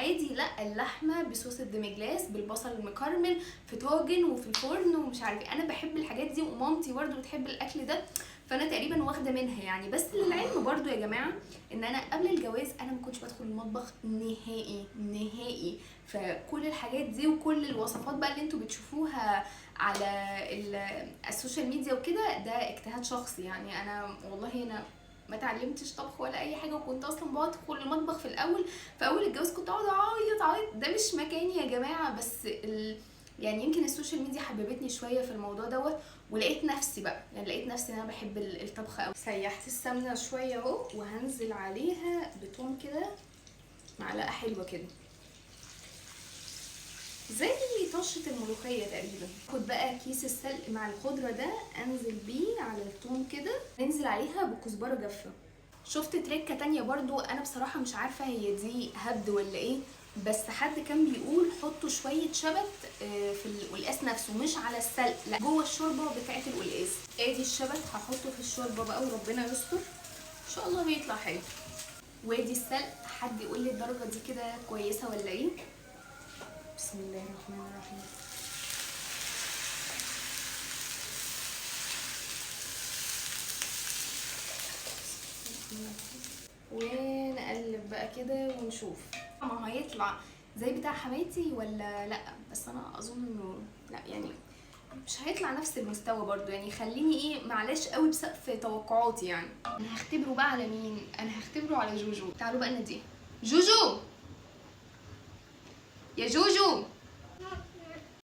عادي، لا اللحمة بصوص ال demi-glace بالبصل المكرمل في طاجن وفي الفرن ومش عارف ايه. انا بحب الحاجات دي، ومامتي برضو بتحب الاكل ده، فانا تقريبا واخده منها يعني. بس للعلم برضو يا جماعة ان انا قبل الجواز انا ما كنتش بدخل المطبخ نهائي نهائي، فكل الحاجات دي وكل الوصفات بقى اللي انتوا بتشوفوها على ال social media وكده، ده اجتهاد شخصي يعني. انا والله انا ما اتعلمتش طبخ ولا اي حاجة، وكنت اصلا بدخل المطبخ في الاول، في اول الجواز كنت اقعد اعيط اعيط، ده مش مكاني يا جماعة. بس يعني يمكن ال social media حببتني شوية في الموضوع دوت، ولقيت نفسي بقى، يعني لقيت نفسي ان انا بحب الطبخ قوي. سيحت السمنة شوية اهو، وهنزل عليها بتوم كده معلقه حلوة كده زي طشه الملوخية تقريبا. خد بقى كيس السلق مع الخضرة ده، انزل بيه على التوم كده، ننزل عليها بكزبره جافة. شفت تريكه تانية برضو، انا بصراحة مش عارفه هي دي هبد ولا ايه، بس حد كان بيقول حطوا شوية شبت في القلقاس نفسه، مش على السلق، لا جوه الشوربة بتاعه القلقاس. ادي الشبت هحطه في الشوربة بقى وربنا يستر ان شاء الله بيطلع حلو. وادي السلق، حد يقول لي الدرجة دي كده كويسة ولا ايه؟ بسم الله الرحمن الرحيم. ونقلب بقى كده ونشوف ما هيطلع زي بتاع حماتي ولا لا، بس انا اظن انه لا، يعني مش هيطلع نفس المستوى برضو، يعني خليني ايه معلش قوي بسقف توقعاتي يعني. انا هختبره بقى على مين؟ انا هختبره على جوجو. تعالوا بقى ناديه. جوجو، يا جوجو،